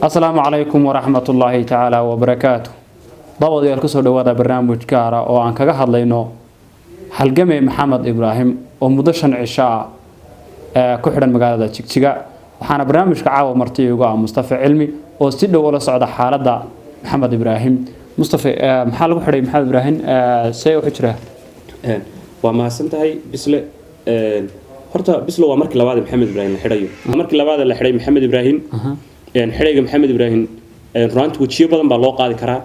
Asalaamu calaykum waraxmatullaahi tacaala wabarakaatu. Daawadayaal, kusoo dhawaada barnaamij gaara oo aan kaga hadlayno halgame Maxamed Ibraahim oo muddo 5 cisho ah ee ku xidhan magaalada Jigjiga. Waxaana barnaamijka caawa marti igu ah Mustafa Cilmi oo si dhow ula socda xaaladda Maxamed Ibraahim. Mustafa, maxaa lagu xidhay Maxamed Ibraahim? See wuxuu jiraa? Waa mahadsan tahay, Bisle. Horta Bisle, waa markii labaad Maxamed Ibraahim la xidhayo, markii labaad la xidhay Maxamed Ibraahim. Xidhayga Maxamed Ibraahim runtii wejiyo badan baa loo qaadi karaa,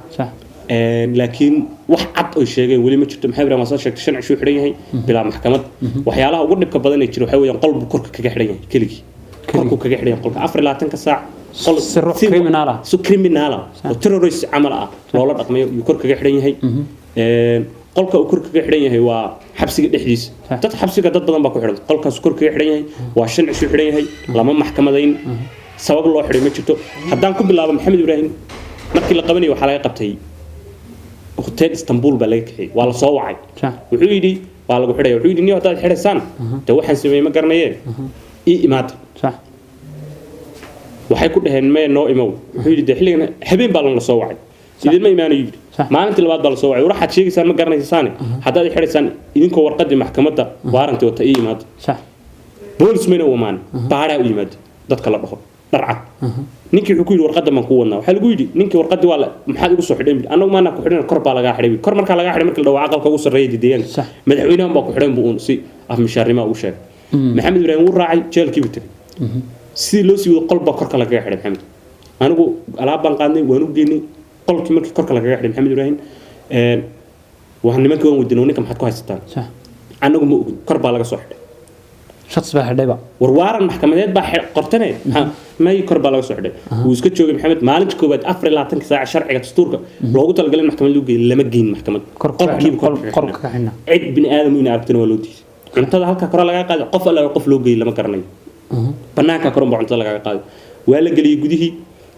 laakiin wax cad oy sheegeen weli ma jirto. Maxamed Ibraahim waa soo sheegtay, 5 cishuu xidhan yahay bilaa maxkamad. Waxyaalaha ugu dhibka badan ee jira waxaa weeyaan qol buu korka kaga xidhan yahay, keligii korkuu kaga xidhan yahay qolka 24-ka saac. Qol si ruux criminal ah. Si criminal ah oo terrorist camal ah loola dhaqmayo yuu kor kaga xidhan yahay. Qolka uu kor kaga xidhan yahay waa xabsiga dhexdiisa. Dad xabsiga dad badan baa ku xidhan, qolkaas kor kaga xidhan yahay. Waa 5 cishuu xidhan yahay, lama maxkamadayn, sabab loo xidhay ma jirto. Haddaan ku bilaabo, Maxamed Ibraahim markii la qabanayay waxaa laga qabtay Hotel Istanbul baa laga kaxeeyey, waa la soo wacay. Wuxuu yidhi waa lagu xidhaya. Wuxuu yidhi, niyo haddaad xidhaysaan, dee waxaan sameeyey ma garanaye, ii imaada. Waxay ku dhaheen, mee noo imow. Wuxuu yidhi, dee xilligan habeen baa lana soo wacay, idinma imaanayo yidhi. Maalintii labaad baa la soo wacay. Waxaad sheegaysaan ma garanaysaane, haddaad i xidhaysaan idinkoo warqadii maxkamadda waarantii wata ii imaada. Boolis mayna u imaan, baadhaa u yimaada, dadka la dhaho dharcad. Ninkii wuxuu ku yidhi, warqadda baan kuu wadnaa. Waxaa lagu yidhi ninkii, warqaddii waa la maxaad igu soo xidhay? Annagu maanaa ku xidhan, kor baa lagaa xidhay. Kor markaa lagaa xidhay, markii la dhawo aqalka ugu sarreeya deegaanka, madaxweynahan baa ku xidhan buu uun si afmishaarnimo ugu sheegay. Maxamed Ibraahim wuu raacay, jeelkii buu tegey. Sidii loo sii wado qol baa korka lagaga xidhay Maxamed. Anigu alaab baan qaadnay, waan u geynay qolkii. Markii korka lagaga xidhay Maxamed Ibraahim, waa nimankii waan weydiinay, ninka maxaad ku haysataan? Annagu ma ogin, kor baa laga soo xidhay. Shaqs baa xidhayba. War waaran maxkamadeed baa qortane may, kor baa laga soo xidhay. Wuu iska joogay Maxamed. Maalinta koowaad 24-ka saac sharciga dastuurka loogu talagalay in maxkamad lagu geeyo lama geyn maxkamad. Qolkiiba kor kaga qolka xidhnaa. Ka xidhnaa. Cid bini aadam ina aragtana waa loo diiday. Cuntada halka kore lagaa qaaday, qof alla qof loo geeyey lama garanayo, banaanka koran baa cuntada lagaga qaaday. Waa la geliyey gudihii.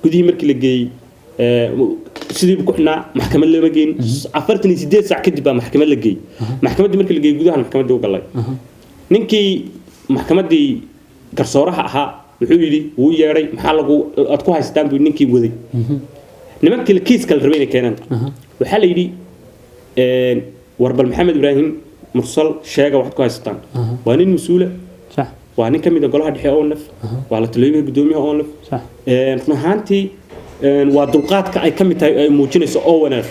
Gudihii markii la geeyey, sidiibu ku xidhnaa, maxkamad lama geyn. 48 saac kadib baa maxkamad la geeyey. Maxkamaddii markii la geeyey, gudahan maxkamaddii u galay. Ninkii maxkamaddii garsooraha ahaa wuxuu yidhi, wuu yeedhay, maxaa lagu aad ku haysataan buu ninkii waday. Nimankii kiiska la rabay inay keenaan waxaa la yidhi, war bal Maxamed Ibraahim Mursal sheega waxaad ku haysataan. Waa nin mas-uula, waa nin ka mid a golaha dhexe ONLF, waa la talooyinka guddoomiyaha ONLF. Run ahaantii, waa dulqaadka ay ka mid tahay ay muujinayso ONLF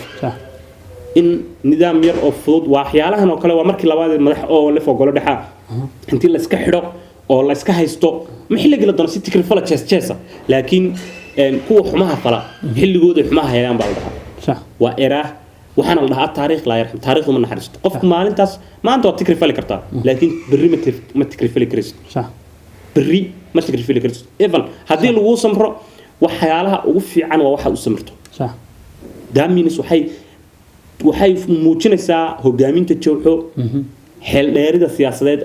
in nidaam yar oo fudud waa waxyaalahan oo kale. Waa markii labaad ee madax ONLF oo golo dhexa intii la iska xidho oo la iska haysto ma xilligii la doono si tikrifala jees jeesa, laakiin kuwa xumaha fala xilligooda xumaha helaan baa la dhahaa. Waa eraah, waxaana la dhahaa taariikh laa yarxam, taariikhdu ma naxariisto qofku. Maalintaas maanta waad tikrifali kartaa, laakiin berri ma tikrifali karaysid. Berri ma tikrifali karaysid. Even haddii laguu samro, waxyaalaha ugu fiican waa waxaad u samirto. Daaminis waxay muujinaysaa hogaaminta Jawxo, xeeldheerida siyaasadeed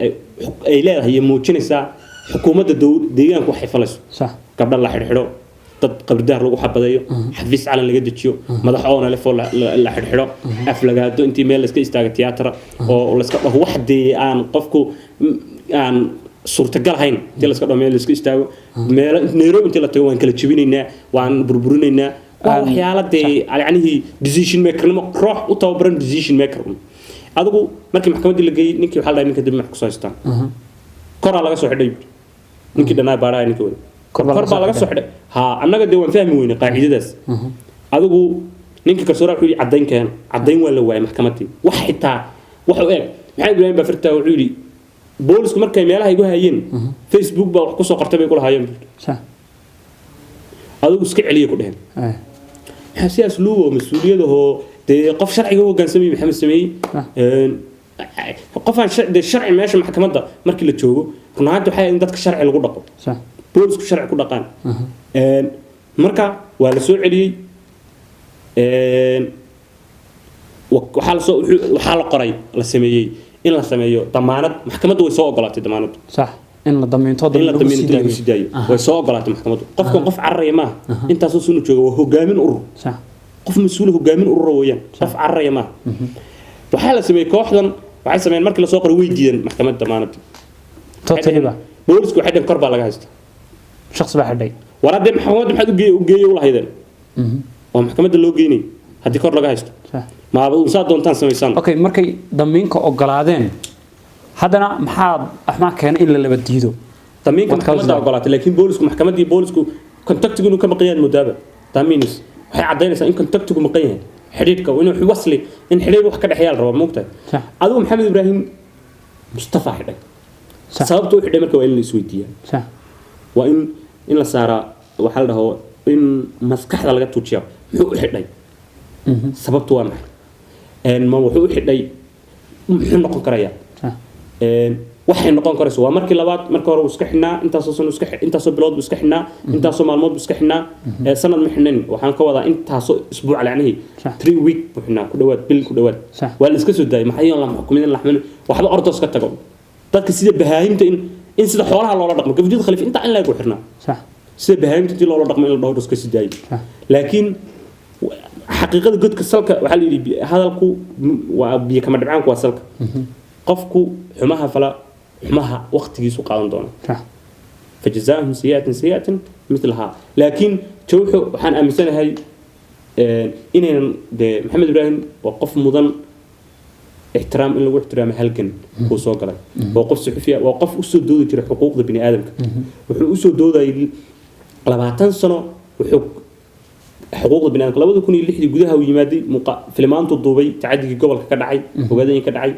ay leedahay, iyo muujinaysaa xukuumadda deegaanku waxay falayso. Gabdha la xidhxidho, dad Qabridaar lagu xabadeeyo, xafiis calan laga dejiyo, madax ONLF oo la xidhxidho, aflagaado intii meel layska istaaga tiyaatara oo layska dhaho wax dee aan qofku aan suurtagal ahayn, intii layska dhaho meel layska istaago, meelo Nairobi intii la tago, waan kala jebinaynaa, waan burburinaynaa, waa waxyaala dee yacnihii decision makernimo, ruux u tababaran decision maker un. Adigu markii maxkamaddii la geeyey ninkii, waxaa la dhahay, ninka dib max kusoo haystaan? Koraa laga soo xidhay ninkii dhanaa baaraha, ninkii waday. Kor baa kor laga baa soo laga soo xidhay. Ha, annaga dee waan fahmi weynay qaacidadaas. Adigu ninkii garsooraha wuxuu yidhi, caddayn keena. Caddayn waa la waayay maxkamaddii, wax xitaa wax u eeg. Maxamed Ibraahim baa firtaa, wuxuu yidhi, boolisku markay meelaha igu hayeen Facebook baa wax kusoo qortay bay ku lahaayeen buu yidhi. Adigu iska celiya ku dheheen. Maxaa sidaas luubo mas-uuliyadahoo dee qof sharciga u hoggaansamayay Maxamed sameeyey? Qof aan dee sharci meesha maxkamadda markii la joogo, run ahaantii waxay ahayd in dadka sharci lagu dhaqo, boolisku sharci ku dhaqaan. Marka waa la soo celiyey. Waxaa la soo waxaa la qoray, la sameeyey in la sameeyo damaanad. Maxkamaddu way soo ogolaatay damaanaddu. Sax, in la damiinto. In la lagu sii damiinto, lagu daayo. Sii daayo way soo ogolaatay maxkamaddu. Qofkan qof cararaya maaha, intaasoo sunu jooga, waa hogaamin urur, qof mas-uul hogaamin urura weeyaan, qof cararaya maaha. Waxaa la sameeyey, kooxdan waxay sameeyeen markii lasoo qoray way diideen maxkamadda damaanadda. Totally ba. Boolisku waxay dhaheen kor baa laga haysta. Shakhs baa xidhay. War haddee maxkamadda maxaad u geeye u lahaydeen oo maxkamadda loo geynay haddii kor laga haysto? Maaba saa doontaan samaysaan. Okay, markay damiinka ogolaadeen haddana maxaa keenay in la laba diido? Damiinka maxkamadda ogolaatay, laakiin boolisku, maxkamaddii boolisku contactigu inuu ka maqan yahay moodaaba. Damiinis waxay caddaynaysaa in contactigu maqan yahay, xidhiidhka inuu wasli, in xidhiidh wax ka dhexeeyaa la rabaa, moogtahay. Adigu Maxamed Ibraahim Mustafa xidhay, sababta u xidhay marka waa in la isweydiiyaa, waa in la saaraa, waxaa la dhaho in maskaxda laga tuujiyaa muxuu u xidhay, sababtu waa maxay, ma wuxuu u xidhay muxuu noqon karayaa, waxay noqon karayso. Waa markii labaad. Marka hore uu iska xidhnaa intaasoo sano, iska intaasoo bilood buu iska xidhnaa, intaasoo maalmood buu iska xidhnaa, sanad ma xidhnayn, waxaan ka wadaa intaasoo isbuuc, lacnihii 3 week buu xidhnaa, ku dhawaad bil ku dhawaad. Waa la iska soo daayay. Maxay la xukumin, la xukumin waxba, ordos ka tago. Dadka sida bahaahimta in sida xoolaha loola dhaqmo. Gabdhida Khaliif inta in lagu xidhnaa sida bahaahimta intii loola dhaqmo in la dhaho iska sii daayay. Laakiin xaqiiqada godka salka waxaa la yidhi hadalku waa biyo kama dhibcaanku, waa salka. Qofku xumaha fala, xumaha waqtigiisu qaadan doona, fajazaahum sayi'atan sayi'atan mithlahaa. Laakiin jawxu waxaan aaminsanahay inaynan dee Maxamed Ibraahim waa qof mudan ixtiraam, in lagu ixtiraamo halgan uu soo galay. Waa qof suxufiya, waa qof usoo doodi jiray xuquuqda bini aadamka. Wuxuu usoo doodayay 20 sano wuxuu xuquuqda bini aadamka. 2006dii gudaha uu yimaaday, filimaantu duubay tacadigii gobolka ka dhacay, ogaadooyin ka dhacay,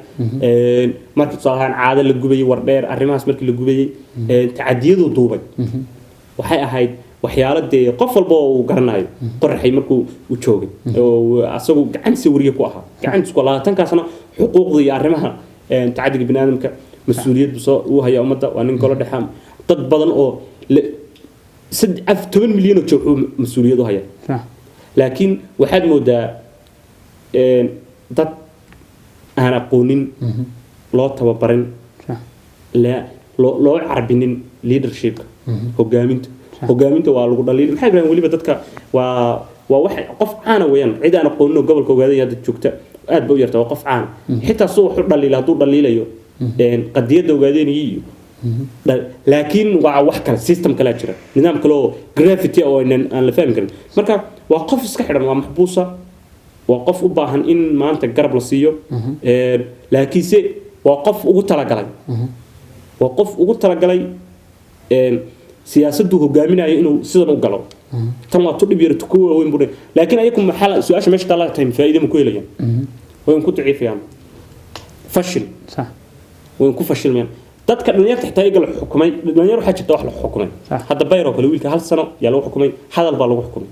markii tusaale ahaan caado la gubayay, wardheer arrimahaas markii la gubayay, tacadiyadu duubay waxay ahayd waxyaalo dee qof walba oo uu garanayo. Qoraxay markuu u joogay oo asagu gacantiisa weriye ku ahaa, gacantiisa ku 20-kaa sano xuquuqda iyo arrimaha tacadiga bini aadamka mas-uuliyad buu soo uu hayaa ummadda. Waa nin golo dhexa dad badan oo 10 milyan oo joog mas-uuliyad u haya. Laakiin waxaad moodaa dad aan aqoonin, loo tababarin, loo carbinin leadershipka, hogaaminta. Hogaaminta waa lagu dhaliil Maxay Ibraahim weliba dadka waa wax qof caana weeyaan. Cid aan aqoonin oo gobolka ogaadaya hadda joogta aad ba u yarta. Waa qof caana, xitaa suu wax u dhaliila hadduu dhaliilayo qadiyadda ogaadeenaya iyo, laakiin waa wax kale, system kale jira, nidaam kale oo gravity oo aan la fahmi karin. Marka waa qof iska xidhan, waa maxbuusa, waa qof u baahan in maanta garab la siiyo. Laakiinse waa qof ugu talagalay, waa qof ugu talagalay siyaasaddu hogaaminayo inuu sidan u galo. Tan waa tu dhib yar, ku waaweyn buu. Laakiin ayaku maxaa su-aasha meesha taala tahay, faa'iido ma ku helayaan? Way ku daciifayaan, fashil way ku fashilmayaan. Dadka dhalinyarta xitaa iyaga la xukumay, dhalinyar waxaa jirta wax la xukumay. Hadda Bayr oo kale, wiilka 1 sano yaa lagu xukumay, hadal baa lagu xukumay,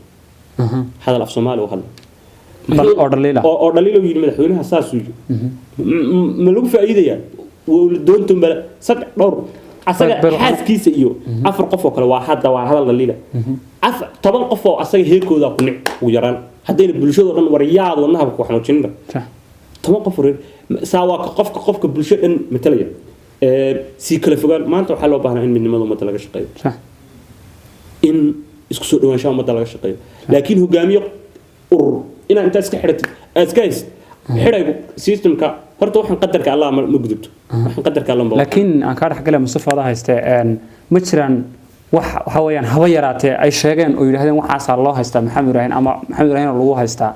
hadal af Soomaali u hadlay oo dhaliila, oo dhaliila yidhi madaxweynaha saasuu yidhi. Ma lagu faa'iidayaa? Doontan bala saddex dhowr asaga xaaskiisa iyo 4 qof oo kale waa hadda waa hadal dhaliila. 10 qof oo asaga heerkooda ku nic ugu yaraan, haddayna bulshadoo dhan waryaad wadnahaba ku xanuujinba, 10 qof reer saa waa qofka bulsho dhan matalaya. Sii kala fogaan maanta waxaa loo baahnaa in midnimada ummadda laga shaqeeyo, in isku soo dhawaanshaha ummadda laga shaqeeyo. Laakiin hogaamiye urur inaa intaad iska xidhatid aad iska haysid xidhaygu systemka, horta waxaan qadarka Allah ma gudubto, waxaan qadarka Allah ma. Laakiin aan kaa dhexgalay, Mustafa wada haystee, ma jiraan wax waxa weeyaan haba yaraatee ay sheegeen oo yidhaahdeen waxaasaa loo haystaa Maxamed Ibraahim ama Maxamed Ibraahim lagu haystaa?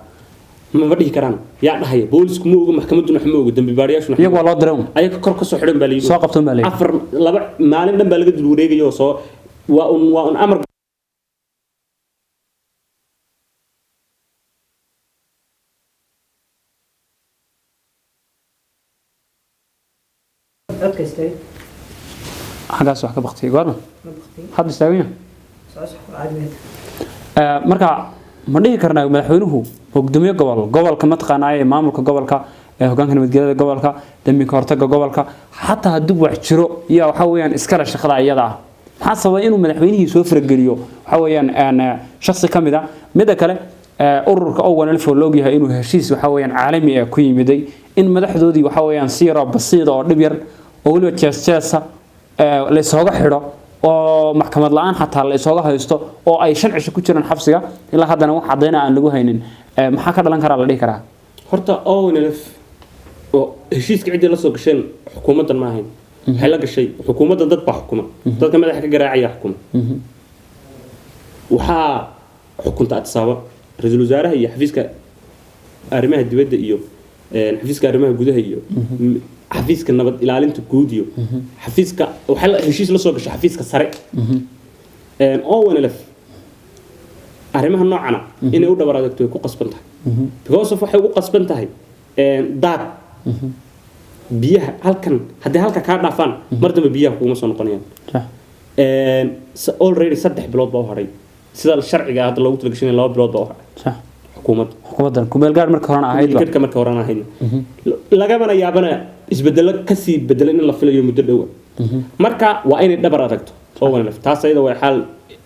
Ma dhihi karaan. Yaa dhahaya? Boolisku ma oga, maxkamadduna ma oga, dambi baariyaashuna iyagu waa loo diray, ayaga kor ka soo xidhan baa la yidhi, soo qabtan baa la yidhi. 4 2 maalin dhan baa laga dul wareegaya oo soo waa un amar. Xaggaas wax ka baktiyay goorma hadda istaaganya. Marka ma dhihi karnaa madaxweynuhu hoggaamiye gobolka mataqaanaa ee maamulka gobolka, ee hoggaanka nabadgelyada gobolka, dambi ka hortagga gobolka, xataa haddii wax jiro iyo waxa weeyaan iskala shaqada iyada ah, maxaa sababay inuu madaxweynihii soo farageliyo waxa weeyaan shakhsi ka mid ah? Midda kale, ururka ONLF oo la ogyahay inuu heshiis waxa weeyaan caalami ah ku yimiday, in madaxdoodii waxa weeyaan si yaroo basiida oo dhib yar oo weliba jees jeesa la isooga xidho oo maxkamad la'aan xataa la isooga haysto oo ay 5 cisho ku jiraan xabsiga, ilaa haddana wax cadayna aan lagu haynin, maxaa ka dhalan karaa la dhihi karaa? Horta ONLF oo heshiiska ciddii la soo gasheen xukuumaddan ma ahayn. Waxay la gashay xukuumaddan dad baa xukuma, dadka madaxa ka garaacaya xukuma. Waxaa xukunta Addis Ababa, ra-iisul wasaaraha iyo xafiiska arrimaha dibadda iyo xafiiska arrimaha gudaha iyo xafiiska nabad ilaalinta guud iyo xafiiska waxaa heshiis la soo gashay xafiiska sare. ONLF arrimaha noocana inay u dhabar adagto way ku qasban tahay, because of waxay ugu qasban tahay daad biyaha halkan hadday halka kaa dhaafaan, mar dambe biyaha kuguma soo noqonayaan. Already 3 bilood baa u hadhay sida sharciga hadda loogu talagashanaya, 2 bilood baa u hadhay xukuumadda. Xukuumaddan kumeel gaar marka horena ahaydba. Kadka marka horena ahayd, lagamana yaabana isbedelo kasii bedelan in la filayo muddo dhowa. Marka waa inay dhabar adagto ONLF, taas ayada waa xaal.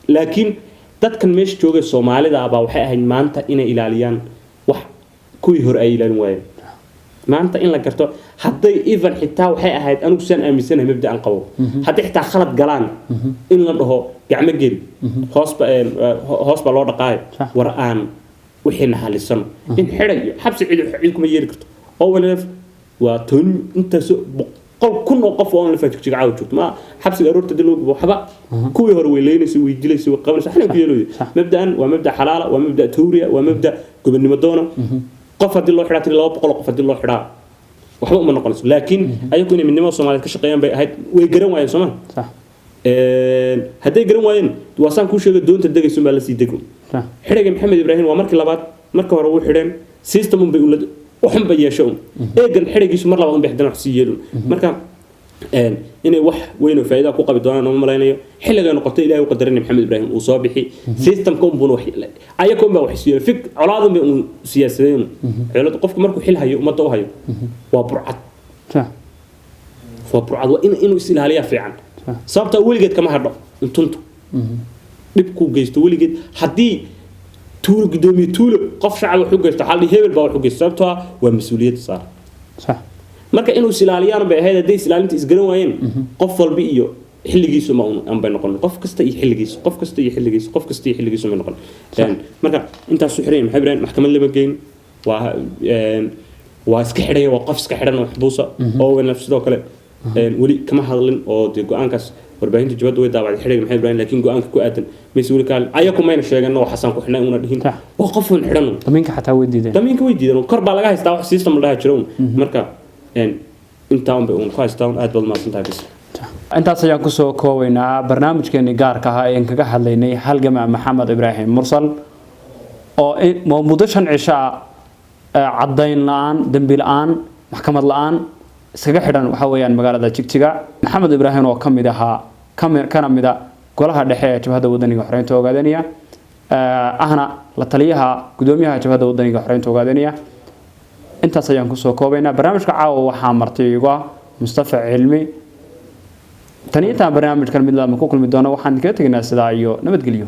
Laakiin dadkan meesha joogay Soomaalida baa waxay ahayd maanta inay ilaaliyaan wax kuwii hore ay ilaalin waayeen. Maanta in la garto hadday even xitaa waxay ahayd, anigu sidaan aaminsanahay, mabda aan qabo, hadday xitaa khalad galaan in la dhaho gacmo geli hoosba hoos baa loo dhaqaayo. War aan wixii naxalisano in xidhay iyo xabsi cid cid kuma yeeli karto. ONLF waa toon intaas 100,000 oo qof oo ONLF Jigjiga caawa joogto ma xabsiga aroorta dib loo gubo waxba. Kuwii hore way leynaysa, way dilaysa, way qabanaysa, waxna ku yeelooyo. Mabda'an waa mabda xalaala, waa mabda tawriya, waa mabda gobonnimo doona. Qof haddii loo xidhaa tiri 200 qof haddii loo xidhaa waxba uma noqonayso, laakiin ayagu inay midnimada Soomaaliyeed ka shaqeeyaan bay ahayd. Way garan waayeen, sooma? Hadday garan waayeen, waa saan kuu sheegay, doonta degayso baa lasii dego. Xidhiga Maxamed Ibraahim waa markii labaad. Marka hore wuu xidheen, system un bay ula waxun bay yeesho un eegan xidhigiisu mar labaad un bay haddana wax sii yeelun. Marka inay wax weyn oo faa'iido ku qabi doonaan uma malaynayo. Xilliga noqotay Ilaahay u qadarinay Maxamed Ibraahim uu soo bixi, systemka un buuna wax ayaka un baa wax siiyeen fik colaadun bay un siyaasadeen. Colad qofku markuu xil hayo, ummadda u hayo, waa burcad. Waa burcad, waa in inuu is ilaaliyaa fiican, sababtaa weligeed kama hadho intuntu dhibkuu geysto weligeed. Haddii tuulo, gudoomiye tuulo, qof shacab wax u geysto, waxaa la dhihi hebel baa wax u geysto, sababtoo ah waa mas-uuliyadda saaran. Marka inuu is ilaaliyaan bay ahayd. Hadday is ilaalinta isgaran waayeen, qof walba iyo xilligiisu ma un bay noqon. Qof kasta iyo xilligiisu, qof kasta iyo xilligiisu, qof kasta iyo xilligiisu may noqon. Marka intaasuu xidhan yahay Maxamed Ibraahim, maxkamad lama geyn, waa iska xidhaya, waa qof iska xidhan oo maxbuusa. ONLF sidoo kale weli kama hadlin oo dee go-aankaas warbaahinta jibadda way daabacday xidhiga Maxamed Ibraahim, laakiin go-aanka ku aadan mayse weli ka hadlin. Ayaku mayna sheegan oo xasaan ku xidhnay una dhihin. Waa qof un xidhan un. Damiinka xataa way diideen. Damiinka way diideen, kor baa laga haystaa, wax system la dhaha jiro un. Marka intaa un bay un ku haystaa un. Aad baad mahadsan tahay bis. Intaas ayaan kusoo koobaynaa barnaamijkeenii gaarka ahaa ee kaga hadlaynay halgama Maxamed Ibraahim Mursal oo muddo 5 cisho ah caddayn la-aan, dembi la-aan, maxkamad la-aan iskaga xidhan waxa weeyaan magaalada Jigjiga. Maxamed Ibraahim oo kamid ahaa kana mid a golaha dhexe ee Jabhadda Wadaniga Xoreynta Ogaadeniya, ahna la taliyaha gudoomiyaha Jabhadda Wadaniga Xoreynta Ogaadeniya. Intaas ayaan kusoo koobaynaa barnaamijka caawa. Waxaa marti igu ah Mustafa Cilmi. Tan iyo intaan barnaamijkan mid lama ku kulmi doono, waxaan kaga tegaynaa sidaa iyo nabadgelyo.